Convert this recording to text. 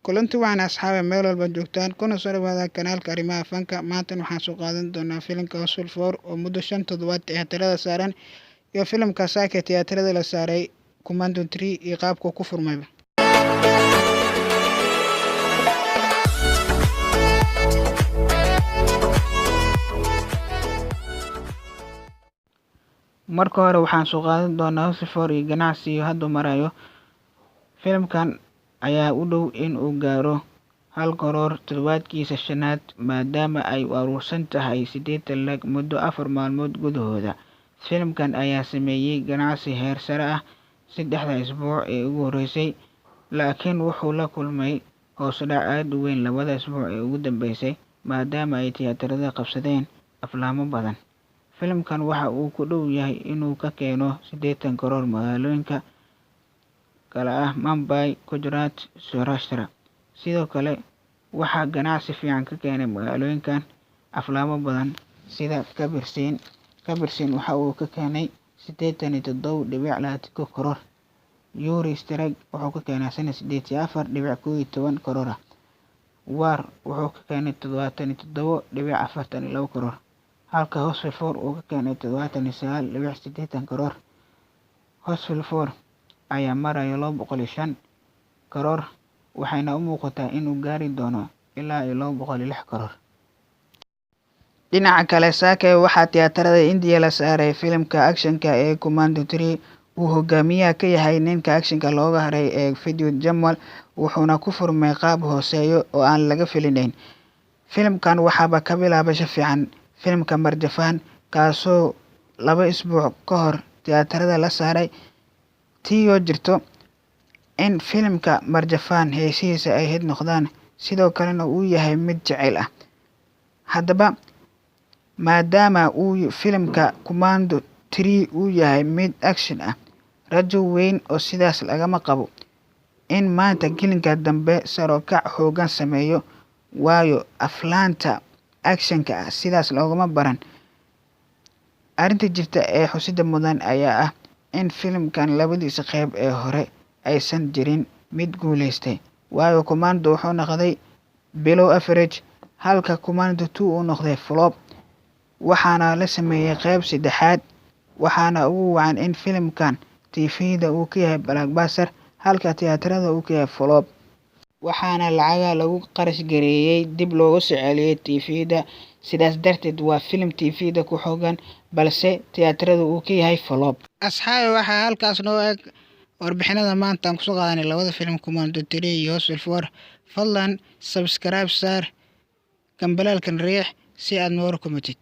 Kulanti wacan asxaabe, meel walba joogtaan, kuna soo dhawaada kanaalka Arrimaha Fanka. Maantan waxaan soo qaadan doonaa filimka Housefull 4 oo muddo 5 toddobaad tiyaatarada saaran iyo filimka saaka tiyaatarada la saaray, Commando 3, iyo qaabka ku furmayba. Marka hore waxaan soo qaadan doonaa Housefull 4 iyo ganacsiga hadda marayo. Filimkan ayaa u dhow in uu gaaro 1 crore toddobaadkiisa shanaad, maadaama ay u aruursan tahay 80 lakh muddo 4 maalmood gudahooda. Filimkan ayaa sameeyay ganacsi heer sare ah 3-da isbuuc ee ugu horeysay, laakiin wuxuu la kulmay hoos u dhac aad u weyn 2-da isbuuc ee ugu dambeysay, maadaama ay tiyaatarada qabsadeen aflaamo badan. Filimkan waxa uu ku dhow yahay inuu ka keeno 80 crore magaalooyinka kala ah Mumbai, Gujarat, Saurashtra. Sidoo kale waxaa ganacsi fiican ka keenay magaalooyinkan aflaamo badan sida Kabir Singh. Kabir Singh waxa uu ka keenay 87.21 crore. Uri Strike wuxuu ka keenay asana 84.11 crore ah. War wuxuu ka keenay 77.42 crore, halka Housefull 4 uu ka keenay 79.80 crore. Housefull 4 ayaa maraya 205 crore, waxayna u muuqataa inuu gaari doono ilaa iyo 206 crore. Dhinaca kale, saake waxaa tiyaatarada India la saaray filimka actionka ee Commando 3, uu hogaamiyaha ka yahay ninka actionka looga haray ee Vidyut Jammwal, wuxuuna ku furmay qaab hooseeyo oo aan laga filinayn. Filimkan waxaaba ka bilaabasho fiican filimka Marjaavaan, kaasoo 2 isbuuc ka hor tiyaatarada la saaray. Tiiyoo jirto in filimka Marjaavaan heesihiisa ay hit noqdaan, sidoo kalena uu yahay mid jaceyl ah. Haddaba, maadaama uu filimka Commando 3 uu yahay mid action ah, rajo weyn oo sidaas lagama qabo in maanta gelinka dambe sare u kac xoogan sameeyo, waayo aflaanta actionka ah sidaas loogama baran. Arrinta jirta ee xusida mudan ayaa ah in filimkan labadiisa qeyb ee hore aysan jirin mid guuleystay, waayo Commando wuxuu noqday below average, halka Commando 2 uu noqday flop. Waxaana la sameeyay qeyb saddexaad, waxaana ugu wacan in filimkan TV-da uu ka yahay blockbuster, halka tiyaatarada uu ka yahay flop. Waxaana lacagaha lagu qarash gareeyay dib loogu soo celiyay TV-da. Sidaas darteed waa filim TV-da ku xoogan, balse tiyaatarada uu ka yahay flop. Asxaabi, waxaa halkaas noo eg warbixinada maanta aan kusoo qaadanay labada filim, Commando 3 iyo Housefull 4. Fadlan subscribe saar, gambaleelkan riix si aad noola kumatid.